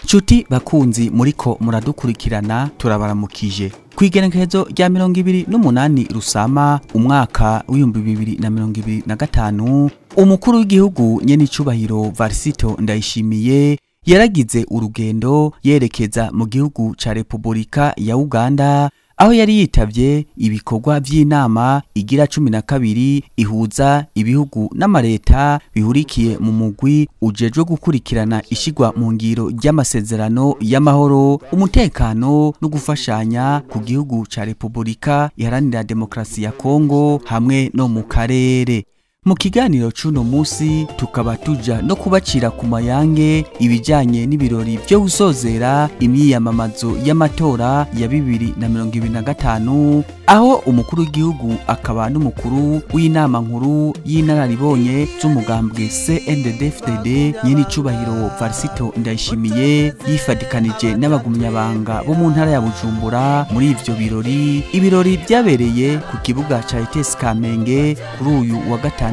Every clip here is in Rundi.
Nshuti bakunzi muriko muradukurikirana turabaramukije. Kw'igenekerezo rya 28 Rusama umwaka w'2025, umukuru w'igihugu nyenicubahiro Varisito Ndayishimiye yaragize urugendo yerekeza mu gihugu ca Republika ya Uganda, aho yari yitavye ibikorwa vy'inama igira 12 ihuza ibihugu n'amareta bihurikiye mu mugwi ujejwe gukurikirana ishigwa mu ngiro ry'amasezerano y'amahoro, umutekano no gufashanya ku gihugu ca Republika Iharanira Demokrasi ya Kongo hamwe no mu karere. Mu kiganiro c'uno musi tukaba tuja no kubacira ku mayange ibijanye n'ibirori vyo gusozera imyiyamamazo y'amatora ya 2025, aho umukuru w'igihugu akaba n'umukuru w'inama nkuru y'inararibonye z'umugambwe CNDD-FDD nyenicubahiro Varisito Ndayishimiye yifadikanije n'abagumyabanga bo mu ntara ya Bujumbura muri ivyo birori. Ibirori vyabereye ku kibuga ca ETS Kamenge kuri uyu wa gatandatu,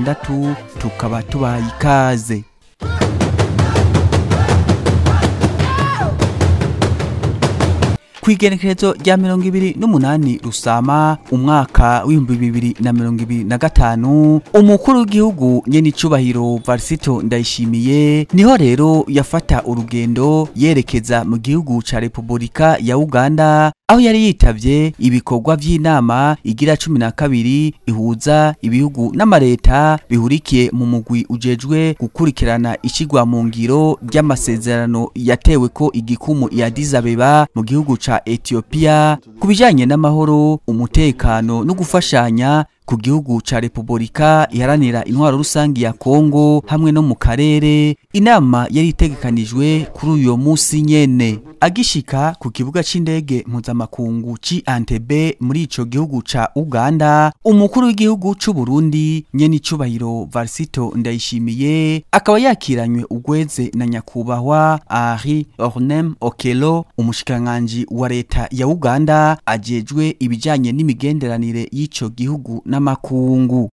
tukaba tubaha ikaze. Kw'igenekerezo rya 28 Rusama umwaka w'2025, umukuru w'igihugu nyenicubahiro Varisito Ndayishimiye niho rero yafata urugendo yerekeza mu gihugu ca Republika ya Uganda, aho yari yitavye ibikorwa vy'inama igira 12 ihuza ibihugu n'amareta bihurikiye mu mugwi ujejwe gukurikirana ishigwa mu ngiro ry'amasezerano yatewe ko igikumu ya Addis Abeba mu gihugu ca Ethiopia ku bijanye n'amahoro, umutekano no gufashanya ku gihugu ca Republika Iharanira Intwaro Rusangi ya Kongo hamwe no mu karere. Inama yari itegekanijwe kuri uyo musi nyene. Agishika ku kibuga c'indege mpuzamakungu ci Entebbe muri ico gihugu ca Uganda, umukuru w'igihugu c'u Burundi nyenicubahiro Varisito Ndayishimiye akaba yakiranywe ugweze na nyakubahwa Henri Ornem Okello, umushikiranganji wa leta ya Uganda ajejwe ibijanye n'imigenderanire y'ico gihugu n'amakungu.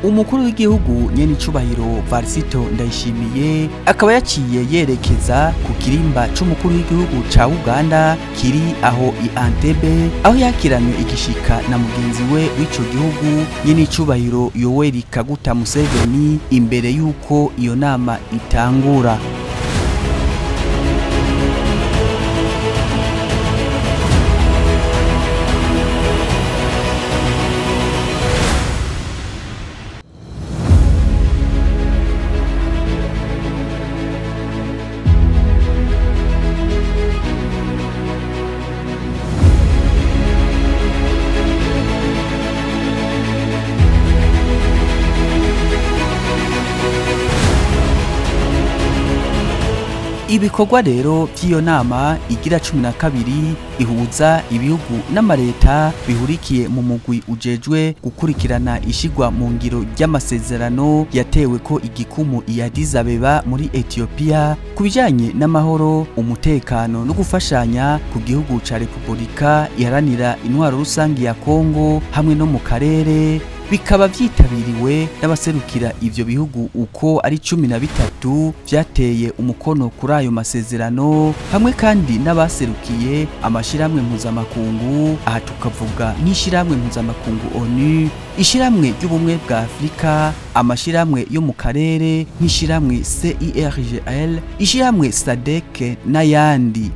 Umukuru w'igihugu nyenicubahiro Varisito Ndayishimiye akaba yaciye yerekeza ku kirimba c'umukuru w'igihugu ca Uganda kiri aho i Entebbe, aho yakiranywe igishika na mugenzi we w'ico gihugu nyenicubahiro Yoweri Kaguta Museveni imbere yuko iyo nama itangura. Ibikorwa rero by'iyo nama igira 12 ihuza ibihugu n'amareta bihurikiye mu mugwi ujejwe gukurikirana ishigwa mu ngiro ry'amasezerano yatewe ko igikumu i Addis Abeba muri Ethiopia ku bijanye n'amahoro, umutekano no gufashanya ku gihugu ca Republika Iharanira Intwaro Rusangi ya Kongo hamwe no mu karere, bikaba vyitabiriwe n'abaserukira ivyo bihugu uko ari 13 vyateye umukono kuri ayo masezerano, hamwe kandi n'abaserukiye amashirahamwe mpuzamakungu. Aha tukavuga nk'ishirahamwe mpuzamakungu ONU, ishirahamwe ry'ubumwe bwa Afrika, amashirahamwe yo mu karere nk'ishirahamwe CIRGL, ishirahamwe SADC n'ayandi.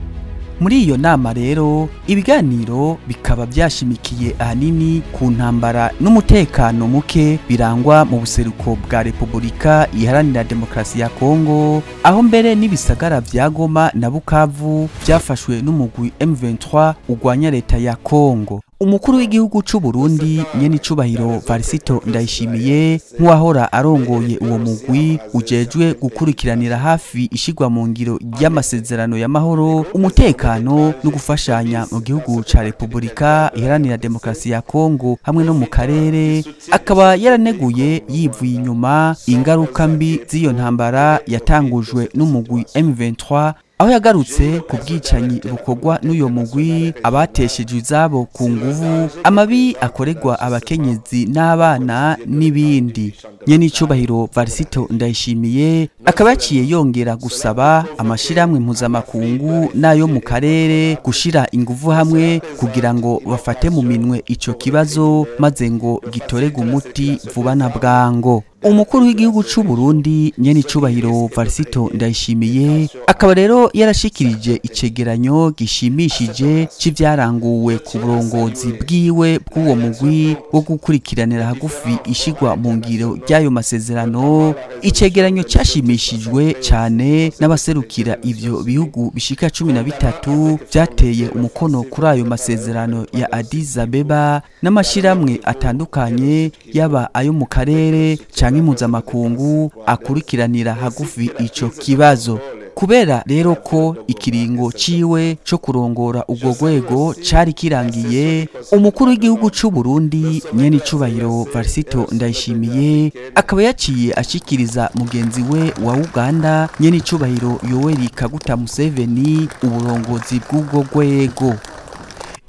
Muri iyo nama rero ibiganiro bikaba byashimikiye ahanini ku ntambara n'umutekano muke birangwa mu buseruko bwa Repubulika Iharanira Demokarasi ya Kongo, aho mbere n'ibisagara vya Goma na Bukavu byafashwe n'umugwi M23 ugwanya leta ya Kongo. Umukuru w'igihugu c'u Burundi nyenicubahiro Varisito Ndayishimiye, nk'uwahora arongoye uwo mugwi ujejwe gukurikiranira hafi ishigwa mu ngiro ry'amasezerano y'amahoro, umutekano no gufashanya mu gihugu ca Repubulika Iharanira Demokarasi ya Kongo hamwe no mu karere, akaba yaraneguye yivuye inyuma ingaruka mbi z'iyo ntambara yatangujwe n'umugwi M23, aho yagarutse ku bwicanyi bukorwa n'uyo mugwi, abateshejwe izabo ku nguvu, amabi akorerwa abakenyezi n'abana n'ibindi. Nyenicubahiro Varisito Ndayishimiye akaba yaciye yongera gusaba amashirahamwe mpuzamakungu n'ayo mu karere gushira inguvu hamwe kugira ngo bafate mu minwe ico kibazo maze ngo gitorerwe umuti vuba na bwango. Umukuru w'igihugu c'u Burundi nyenicubahiro Varisito Ndayishimiye akaba rero yarashikirije icegeranyo gishimishije c'ivyaranguwe ku burongozi bwiwe bw'uwo mugwi wo gukurikiranira hagufi ishigwa mu ngiro ry'ayo masezerano. Icegeranyo cashimishijwe cane n'abaserukira ivyo bihugu bishika 13 vyateye umukono kuri ayo masezerano ya Addis Abeba n'amashiramwe atandukanye yaba ayo mu karere canke impuzamakungu akurikiranira hagufi ico kibazo. Kubera rero ko ikiringo ciwe co kurongora ubwo rwego cari kirangiye, umukuru w'igihugu c'u Burundi nyenicubahiro Varisito Ndayishimiye akaba yaciye ashikiriza mugenzi we wa Uganda nyenicubahiro Yoweri Kaguta Museveni uburongozi bw'ubwo rwego.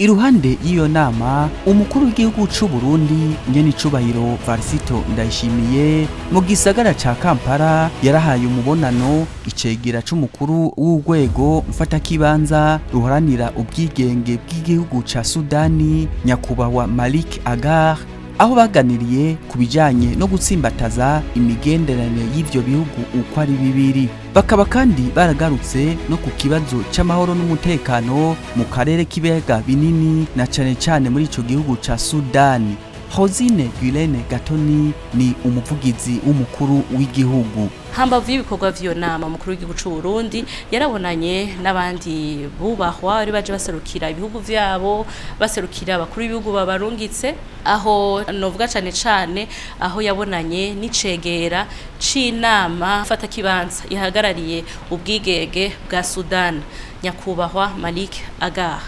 Iruhande y'iyo nama, umukuru w'igihugu c'u Burundi nyenicubahiro Varisito Ndayishimiye mu gisagara ca Kampala yarahaye umubonano icegera c'umukuru w'urwego mfatakibanza ruharanira ubwigenge bw'igihugu ca Sudani nyakubahwa Malik Agar, aho baganiriye ku bijanye no gutsimbataza imigenderanire y'ivyo bihugu uko ari bibiri. Bakaba kandi baragarutse no ku kibazo c'amahoro n'umutekano mu karere k'ibiyaga binini na cane cane muri ico gihugu ca Sudani. Rosine Guylaine Gatoni ni umuvugizi w'umukuru w'igihugu. Hambavu y'ibikorwa vy'iyo nama, umukuru w'igihugu c'u Burundi yarabonanye n'abandi bubahwa bari baje baserukira ibihugu vyabo, baserukira abakuru b'ibihugu babarungitse, aho novuga cane cane aho yabonanye n'icegera c'inama mfatakibanza ihagarariye ubwigenge bwa Sudan, nyakubahwa Malik Agar.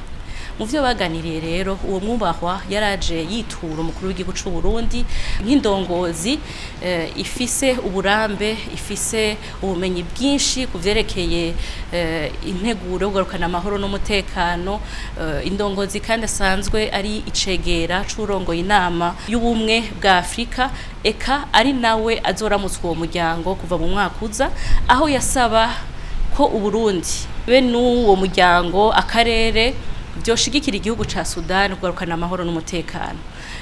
Mu vyo baganiriye rero, uwo mwubahwa yaraje yitura umukuru w'igihugu c'u Burundi nk'indongozi ifise uburambe, ifise ubumenyi bwinshi ku vyerekeye integuro yo kugarukana amahoro n'umutekano, indongozi kandi asanzwe ari icegera c'urongoye inama y'ubumwe bwa Afrika, eka ari nawe azoramutswa uwo muryango kuva mu mwaka uza, aho yasaba ko Uburundi be n'uwo muryango akarere byoshigikira igihugu ca Sudan kugarukana amahoro n'umutekano.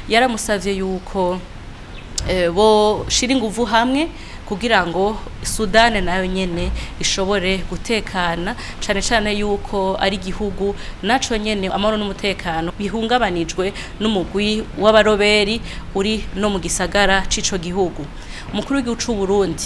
Yaramusavye yuko bo shira inguvu hamwe kugira ngo Sudan nayo nyene ishobore gutekana, cane cane yuko ari igihugu naco nyene amahoro n'umutekano bihungabanijwe n'umugwi w'abaroberi uri no mu gisagara c'ico gihugu. Umukuru w'igihugu c'u Burundi,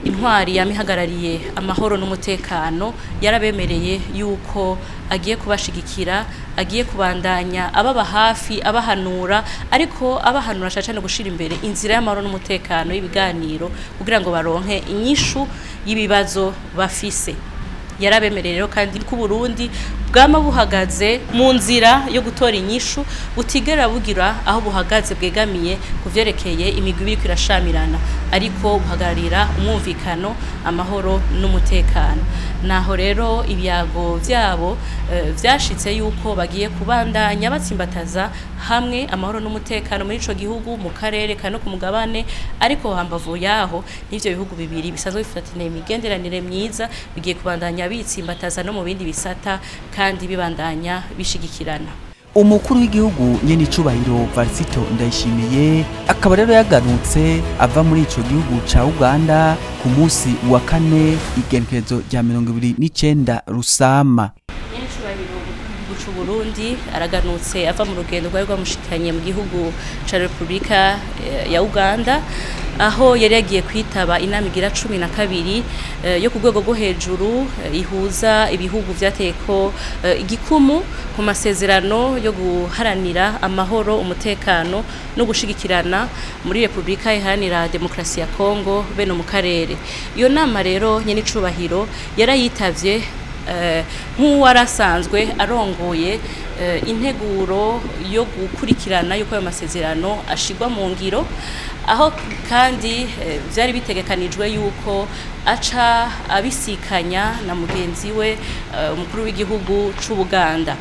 intwari yamihagarariye amahoro n'umutekano, yarabemereye yuko agiye kubashigikira, agiye kubandanya ababa hafi, abahanura, ariko abahanura cane cane gushira imbere inzira y'amahoro n'umutekano y'ibiganiro kugira ngo baronke inyishu y'ibibazo bafise. Yarabemereye rero kandi ko Burundi bwama buhagaze mu nzira yo gutora inyishu, butigera bugira aho buhagaze bwegamiye kuvyerekeye imigwi iriko irashamirana, ariko buhagararira umwumvikano, amahoro n'umutekano. Naho rero ibyago vyabo vyashitse yuko bagiye kubandanya batsimbataza hamwe amahoro n'umutekano muri ico gihugu, mu karere kano ku mugabane, ariko hambavu yaho n'ivyo bihugu bibiri bisanzwe bifataniye imigenderanire myiza bigiye kubandanya bitsimbataza no mu bindi bisata kandi bibandanya bishigikirana. Umukuru w'igihugu nyenicubahiro Varisito Ndayishimiye akaba rero yagarutse ava muri ico gihugu ca Uganda ku munsi wa kane igenekerezo rya 29 Rusama. Nyenicubahiro Burundi araganutse ava mu rugendo rwari rwamushikanye mu gihugu ca Republika ya Uganda, aho yari yagiye kwitaba inama igira 12 yo ku rwego rwo hejuru ihuza ibihugu vyateyeko igikumu ku masezerano yo guharanira amahoro, umutekano no gushigikirana muri Republika Iharanira Demokarasi ya Kongo bene mu karere. Iyo nama rero nyene icubahiro yarayitavye nk'uwarasanzwe arongoye integuro yo gukurikirana yuko ayo masezerano ashigwa mu ngiro, aho kandi vyari bitegekanijwe yuko aca abisikanya na mugenzi we umukuru w'igihugu c'u Buganda.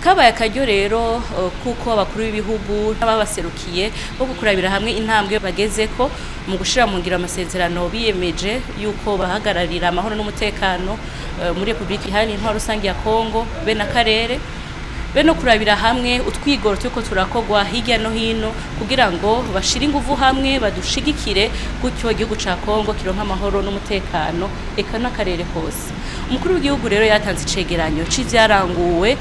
Kabaye akaryo rero kuko abakuru b'ibihugu n'ababaserukiye bo gukurabira hamwe intambwe bagezeko mu gushira mu ngiro amasezerano biyemeje yuko bahagararira amahoro n'umutekano muri Republika Iharanira Intwaro Rusangi ya Kongo be n'akarere, be no kurabira hamwe utwigoro turiko turakogwa hirya no hino kugira ngo bashire inguvu hamwe badushigikire, gutyo igihugu ca Kongo kironka amahoro n'umutekano eka n'akarere kose. Umukuru w'igihugu rero yatanze icegeranyo c'ivyaranguwe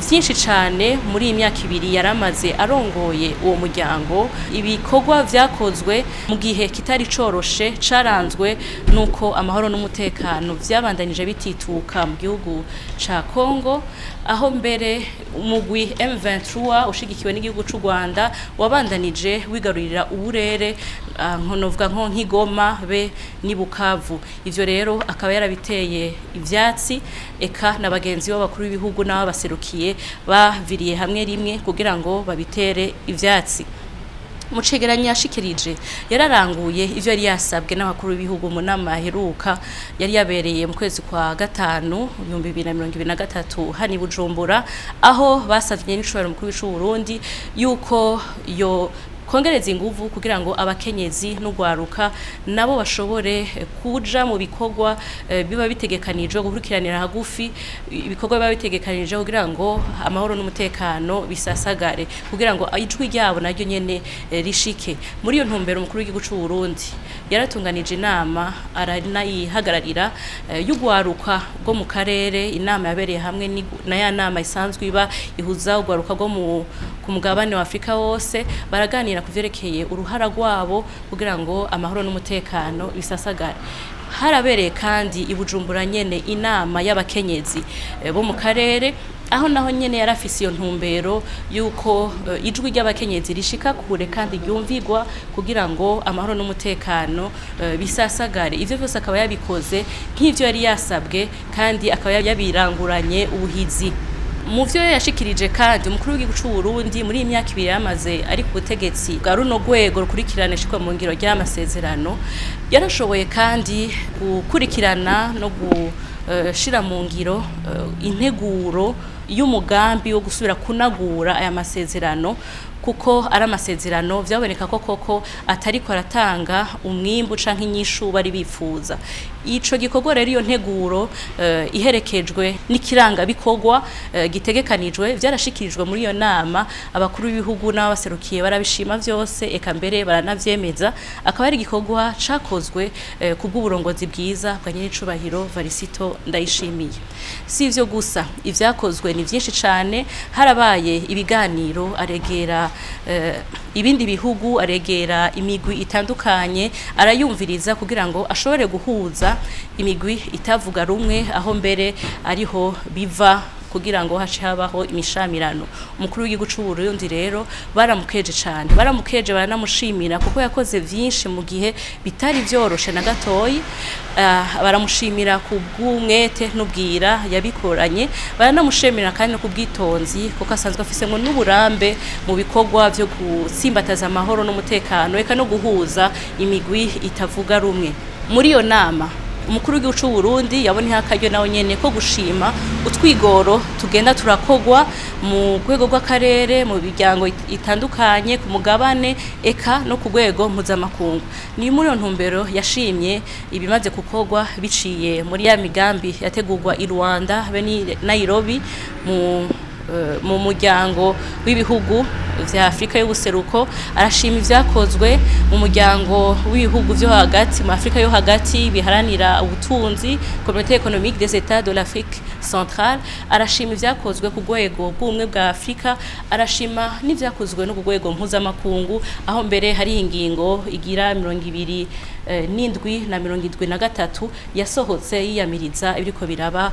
vyinshi cane muri iyi myaka ibiri yaramaze arongoye uwo muryango, ibikorwa vyakozwe mu gihe kitari coroshe caranzwe nuko amahoro n'umutekano vyabandanije bitituka mu gihugu ca Kongo, aho mbere umugwi M23 ushigikiwe n'igihugu c'u Rwanda wabandanije wigarurira uburere nkonovuga nko nk'Igoma be ni Bukavu. Ivyo rero akaba yarabiteye ivyatsi eka na bagenzi b'abakuru b'ibihugu n'ababaserukiye baviriye hamwe rimwe kugira ngo babitere ivyatsi. Mu cegeranyo yashikirije yararanguye ivyo yari yasabwe n'abakuru b'ibihugu mu nama aheruka yari yabereye mu kwezi kwa gatanu 2023 hani Bujumbura, aho basavye n'icubahiro mukuru w'icu Burundi yuko yo kongereza inguvu kugira ngo abakenyezi n'ugwaruka nabo bashobore kuja mu bikorwa biba bitegekanijwe gukurikiranira hagufi ibikorwa biba bitegekanije kugira ngo amahoro n'umutekano bisasagare, kugira ngo ijwi ryabo naryo nyene rishike. Muri iyo ntumbero umukuru w'igihugu c'u Burundi yaratunganije inama aranayihagararira y'ugwaruka rwo mu karere, inama yabereye hamwe na ya nama isanzwe iba ihuza ugwaruka rwo ku mugabane wa Afrika wose, baraganira kuvyerekeye uruhara rwabo kugira ngo amahoro n'umutekano bisasagare. Harabereye kandi i Bujumbura nyene inama y'abakenyezi bo mu karere, aho naho nyene yarafise iyo ntumbero yuko ijwi ry'abakenyezi rishika kure kandi ryumvigwa kugira ngo amahoro n'umutekano bisasagare. Ivyo vyose akaba yabikoze nk'ivyo yari yasabwe kandi akaba yabiranguranye ubuhizi. Mu vyo yashikirije kandi umukuru w'igihugu c'u Burundi muri iyi myaka ibiri yamaze ari ku butegetsi bwa runo rwego rukurikirana ishirwa mu ngiro ry'amasezerano, yarashoboye kandi gukurikirana no gushira mu ngiro integuro y'umugambi wo gusubira kunagura aya masezerano, kuko ari amasezerano vyaboneka ko koko atariko aratanga umwimbu canke inyishu bari bifuza. Ico gikorwa rero iyo nteguro iherekejwe n'ikiranga bikorwa gitegekanijwe vyarashikirijwe muri iyo nama, abakuru b'ibihugu n'abaserukiye barabishima vyose eka mbere baranavyemeza. Akaba ari igikorwa cakozwe ku bw'uburongozi bwiza bwa nyenicubahiro Varisito Ndayishimiye. Si ivyo gusa, ivyakozwe ni vyinshi cane. Harabaye ibiganiro, aregera ibindi bihugu, aregera imigwi itandukanye, arayumviriza kugira ngo ashobore guhuza imigwi itavuga rumwe, aho mbere ariho biva kugira ngo hace habaho imishamirano. Umukuru w'igihugu c'u Burundi rero baramukeje cane, baramukeje baranamushimira kuko yakoze vyinshi mu gihe bitari vyoroshe na gatoyi. Baramushimira ku bw'umwete n'ubwira yabikoranye, baranamushimira kandi no ku bwitonzi kuko asanzwe afise ngo n'uburambe mu bikorwa vyo gutsimbataza amahoro n'umutekano eka no guhuza imigwi itavuga rumwe. Muri iyo nama umukuru w'igihugu c'u Burundi yabonye akaryo nawe nyene ko gushima utwigoro tugenda turakogwa mu rwego rw'akarere, mu miryango itandukanye, ku mugabane eka no ku rwego mpuzamakungu. Ni muri iyo ntumbero yashimye ibimaze gukogwa biciye muri ya migambi yategurwa i Rwanda be ni Nairobi mu mu muryango w'ibihugu vya Afrika y'ubuseruko, arashima ivyakozwe mu muryango w'ibihugu vyo hagati mu Afrika yo hagati biharanira ubutunzi, Communauté économique des États de l'Afrique centrale, arashima ivyakozwe ku rwego rw'ubumwe bwa Afrika, arashima n'ivyakozwe no ku rwego mpuzamakungu, aho mbere hari ingingo igira 27 na 73 yasohotse yiyamiriza ibiriko biraba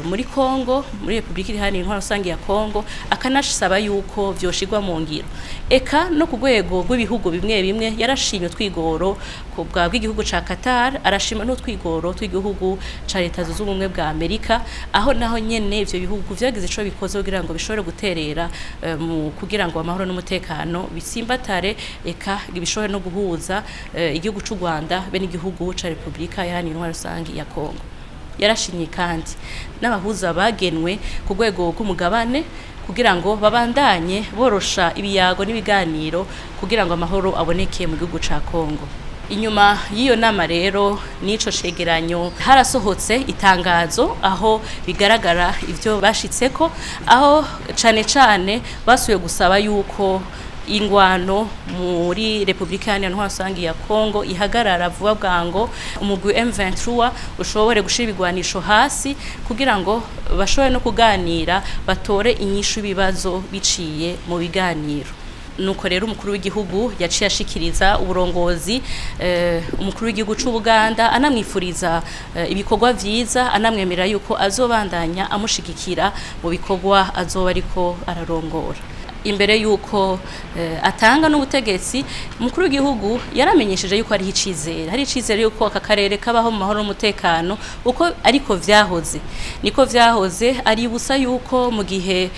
muri Kongo, muri Republika Iharanira Intwaro Rusange ya Kongo, akanasaba yuko vyoshirwa mu ngiro. Eka no ku rwego rw'ibihugu bimwe bimwe yarashimye utwigoro ku bwa bw'igihugu ca Qatar, arashima n'utwigoro tw'igihugu ca Leta Zunze Ubumwe bwa Amerika, aho naho nyene ivyo bihugu vyagize ico bikoze kugira ngo bishobore guterera mu kugira ngo amahoro n'umutekano bitsimbatare, eka bishobore no guhuza igihugu c'u Rwanda be n'igihugu ca Republika Iharanira Intwaro Rusange ya Kongo. Yarashimye kandi n'abahuza bagenwe ku rwego rw'umugabane kugira ngo babandanye borosha ibiyago n'ibiganiro kugira ngo amahoro aboneke mu gihugu ca Kongo. Inyuma y'iyo nama rero n'ico cegeranyo harasohotse itangazo aho bigaragara ivyo bashitseko, aho cane cane basuye gusaba yuko ingwano muri Republika Iharanira Intwaro Rusange ya Kongo ihagarara vuba bwango, umugwi M23 ushobore gushira ibigwanisho hasi kugira ngo bashobore no kuganira batore inyishu ibibazo biciye mu biganiro. Nuko rero umukuru w'igihugu yaciye ashikiriza uburongozi umukuru w'igihugu c'u Buganda, anamwifuriza ibikorwa vyiza, anamwemerera yuko azobandanya amushigikira mu bikorwa azoba ariko ararongora. Imbere yuko atanga n'ubutegetsi, umukuru w'igihugu yaramenyesheje yuko ari icizere, hari icizere yuko aka karere kabaho mu mahoro n'umutekano uko ariko vyahoze. Niko vyahoze, aribusa yuko mu gihe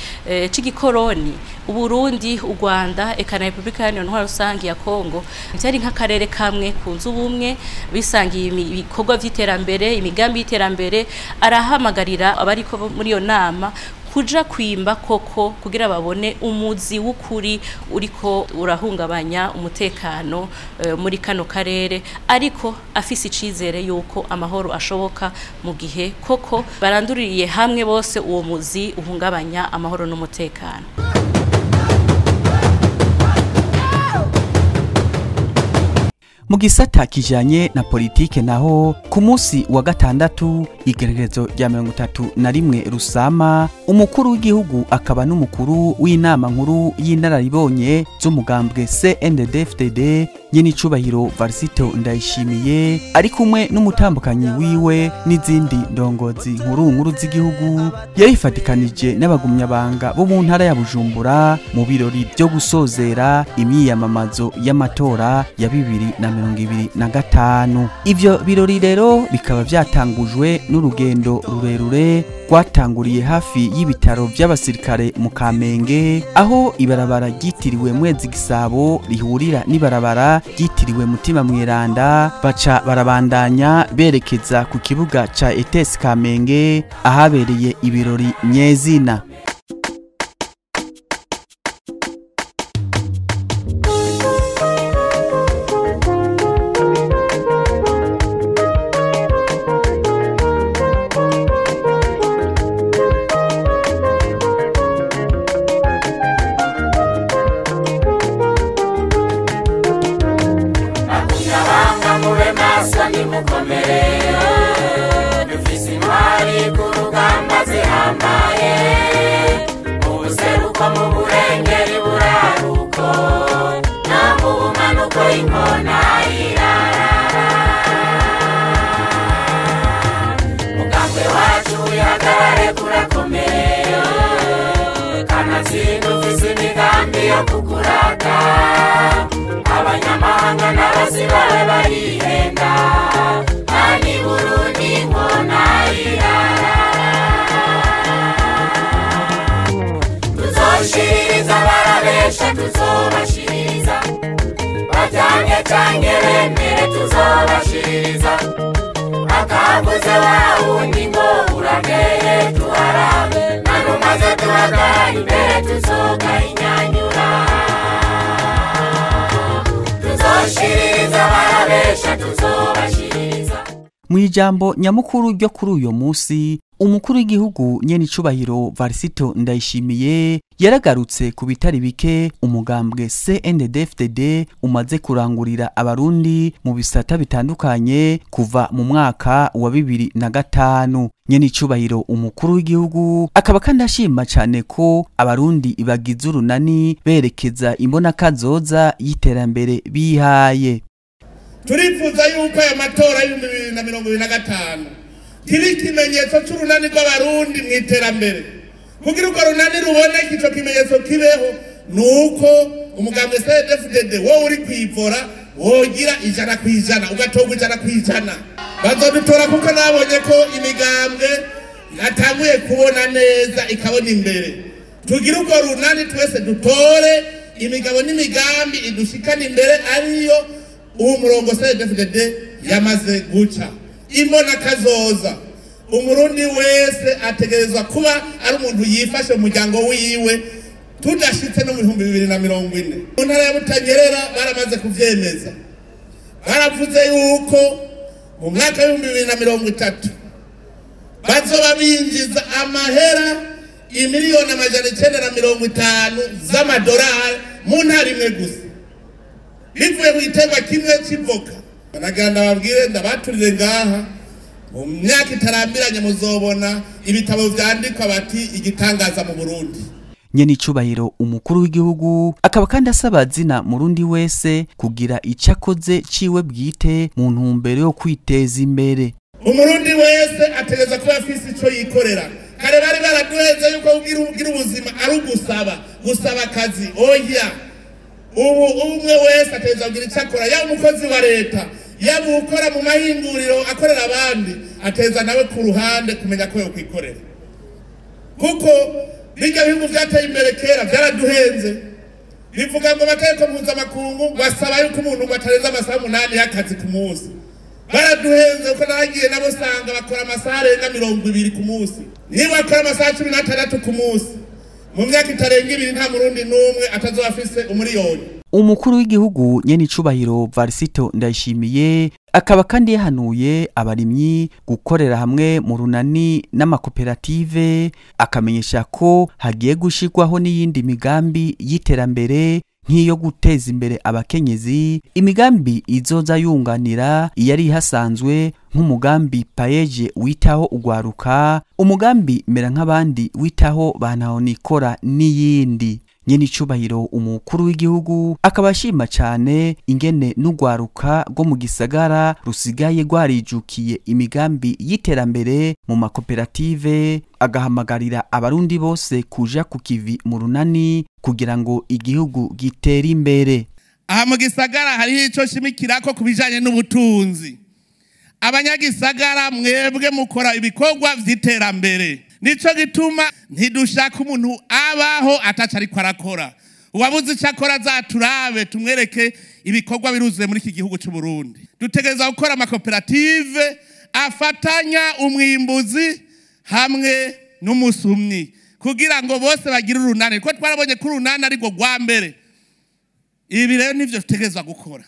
c'igikoroni Uburundi, u Rwanda eka na Republika Iharanira Intwaro Rusange ya Kongo vyari nk'akarere kamwe kunze ubumwe, bisangiye ibikorwa vy'iterambere, imigambi y'iterambere. Arahamagarira abariko muri iyo nama kuja kwimba koko kugira babone umuzi w'ukuri uriko urahungabanya umutekano muri kano karere, ariko afise icizere yuko amahoro ashoboka mu gihe koko baranduririye hamwe bose uwo muzi uhungabanya amahoro n'umutekano. Mu gisata kijanye na politike naho, ku munsi wa gatandatu igerekezo rya 31 Rusama, umukuru w'igihugu akaba n'umukuru w'inama nkuru y'inararibonye z'umugambwe CNDD-FDD nyenicubahiro Varisito Ndayishimiye, ari kumwe n'umutambukanyi wiwe n'izindi ndongozi nkuru nkuru z'igihugu, yarifatikanije n'abagumyabanga bo mu ntara ya Bujumbura mu birori byo gusozera imyiyamamazo y'amatora ya 2025. Ivyo birori rero bikaba vyatangujwe n'urugendo rurerure rwatanguriye hafi y'ibitaro by'abasirikare mu Kamenge, aho ibarabara ryitiriwe Mwezi Gisabo rihurira n'ibarabara ryitiriwe Mutima Mweranda, baca barabandanya berekeza ku kibuga ca ETS Kamenge ahabereye ibirori nyezina. Mwijambo nyamukuru ryo kuri uyo musi, Umukuru w'igihugu nyenicubahiro Varisito Ndayishimiye yaragarutse ku bitari bike umugambwe CNDD-FDD umaze kurangurira abarundi mu bisata bitandukanye kuva mu mwaka wa 2005. Nyenicubahiro umukuru w'igihugu akaba kandi ashima cyane ko abarundi bagize urunani berekeza imbonakazoza y'iterambere bihaye. Turifuza yuko aya matora y'ibihumbi 2025 kiri ikimenyetso c'urunani rw'abarundi mu iterambere. Kugira urwo runani ruboneke, ico kimenyetso kibeho, nuko umugambwe CNDD-FDD wowe uri kwivora wogira 100%, ugatorwa 100%. Bazodutora kuko nabonye ko imigambwe yatanguye kubona neza ikabona imbere. Tugira urwo runani twese dutore imigabo n'imigambi idushikana imbere, ariyo uwo murongo CNDD-FDD yamaze guca. Imbona kazoza, umurundi wese ategerezwa kuba ari umuntu yifashe mu muryango wiwe tudashitse no mu 2040. Mu ntara ya Butanyerera baramaze kuvyemeza, baravuze yuko mu mwaka w'ibihumbi 2030 bazoba binjiza amahera imiliyoni 950 z'amadolari mu ntara imwe gusa, bivuye mu giterwa kimwe c'ivoka. Banaganda babwire ndabaturire ngaha, mu myaka itarambiranye muzobona ibitabo vyandikwa bati igitangaza mu Burundi. Nyenicubahiro umukuru w'igihugu akaba kandi asaba zina murundi wese kugira icakoze ciwe bwite mu ntumbero yo kwiteza imbere. Umurundi wese ategerezwa kuba afise ico yikorera. Kare bari baraduheze yuko kugira ubuzima ari ugusaba, gusaba akazi. Oya, ubu umwe wese ategerezwa kugira ico akora, yaba umukozi wa leta, yaba ukora mu mahinguriro akorera abandi, ateza nawe ku ruhande kumenya ko yokwikorera. Kuko bijya bihugu vyateye imbere kera vyaraduhenze, bivuga ngo amategeko mpuzamakungu basaba yuko umuntu batarenza amasaha 8 y'akazi ku munsi. Baraduhenze kuko naragiye nabo sanga bakora amasaha arenga 20 ku munsi. Niba akora amasaha 16 ku munsi, mu myaka itarenga 2 nta murundi n'umwe atazoba afise umuriyoni. Umukuru w'igihugu nyenicubahiro Varisito Ndayishimiye akaba kandi yahanuye abarimyi gukorera hamwe mu runani n'amakoperative, akamenyesha ko hagiye gushirwaho n'iyindi migambi y'iterambere nk'iyo guteza imbere abakenyezi, imigambi izoza yunganira iyari ihasanzwe nk'umugambi Payeje witaho ugwaruka, umugambi mera nk'abandi witaho bantahonikora n'iyindi. Nyenicubahiro umukuru w'igihugu akaba ashima cyane ingene n'ugwaruka rwo mu gisagara rusigaye rwarijukiye imigambi y'iterambere mu makoperative, agahamagarira abarundi bose kuja ku kivi mu runani kugira ngo igihugu gitere imbere. Aha mu gisagara hariho ico shimikirako ku bijanye n'ubutunzi. Abanyagisagara mwebwe mukora ibikorwa vy'iterambere, nico gituma ntidushaka umuntu abaho ataca ariko arakora. Uwabuze ico akora azaturabe tumwereke ibikorwa biruzuye muri iki gihugu c'u Burundi. Dutegerezwa gukora amakoperative afatanya umwimbuzi hamwe n'umusumyi kugira ngo bose bagire urunani, kuko twarabonye ko urunani ari rwo rwa mbere. Ibi rero nivyo dutegerezwa gukora.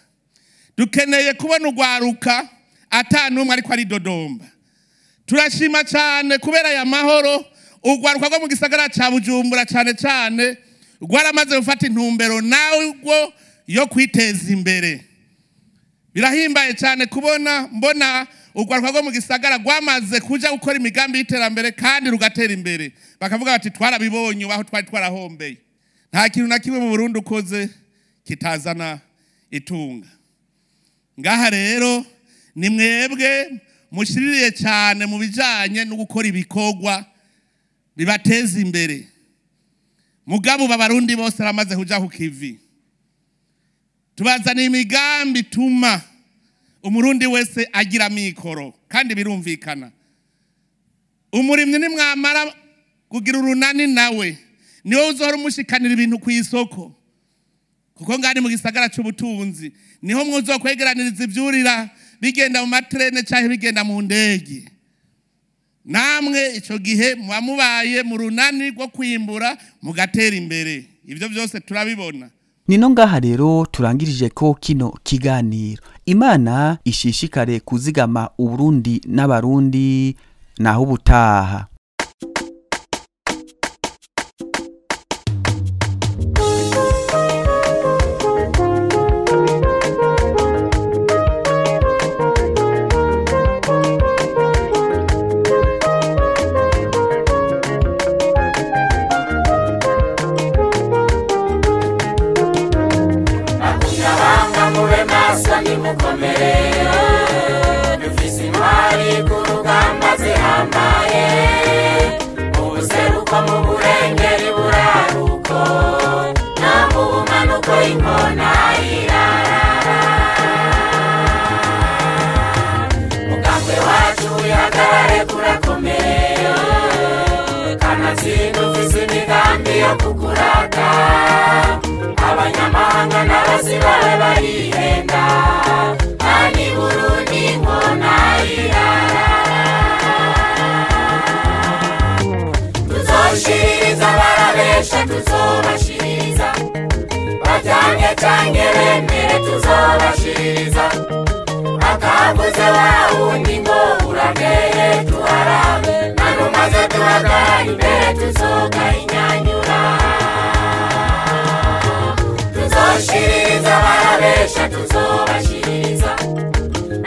Dukeneye kubona urwaruka ata n'umwe ariko aridodomba. Turashima cyane kubera aya mahoro, urwaruka rwo mu gisagara ca Bujumbura cyane cyane rwaramaze gufata intumbero narwo yo kwiteza imbere. Birahimbaye cyane kubona mbona urwaruka rwo mu gisagara rwamaze kuja gukora imigambi y'iterambere kandi rugatera imbere. Bakavuga bati twarabibonye aho twari twarahombeye. Nta kintu na kimwe mu Burundi ukoze kitazana itunga. Ngaha rero ni mwebwe mushiririye cyane mu bijanye no gukora ibikorwa bibateza imbere. Mugabo b'abarundi bose baramaze kuja ku kivi. Tubazana imigambi tuma umurundi wese agira mikoro kandi birumvikana. Umurimyi nimwamara kugira urunani nawe niwe uzohora umushikanira ibintu ku isoko, kuko ngani mu gisagara c'ubutunzi niho mwuzokwegeraniriza ivyurira bigenda mu matrene canke bigenda mu ndege. Namwe ico gihe muba mubaye mu runani rwo kwimbura mugatera imbere. Ivyo vyose turabibona. Nino ngaha rero turangirije ko kino kiganiro. Imana ishishikare kuzigama Uburundi n'abarundi. Naho ubutaha. Abanyamahanga n'abasibawe barihenda ani Burundi nkona irara. Tuzoshiririza barabesha, tuzobashiririza bajyanye canke bemere, tuzobashiririza akavuze wa wundi ngo urakeye tuharabe, nanumaze tuhagarara imbere tuzogahinyanyura. Tuzoshiririza barabesha, tuzobashiririza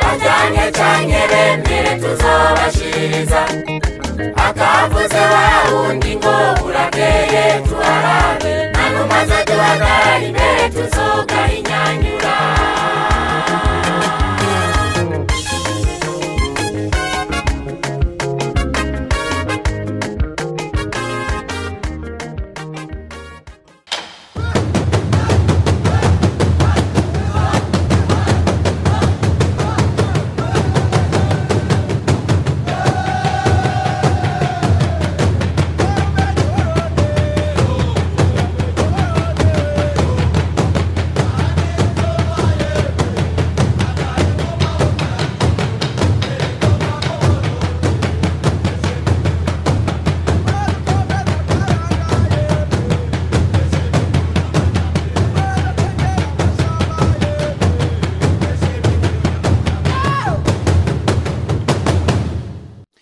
bajyanye canke bemere, tuzobashiririza akavuze wa wundi ngo urakeye tuharabe, nanumaze tuhagarara imbere tuzogahinyanyura.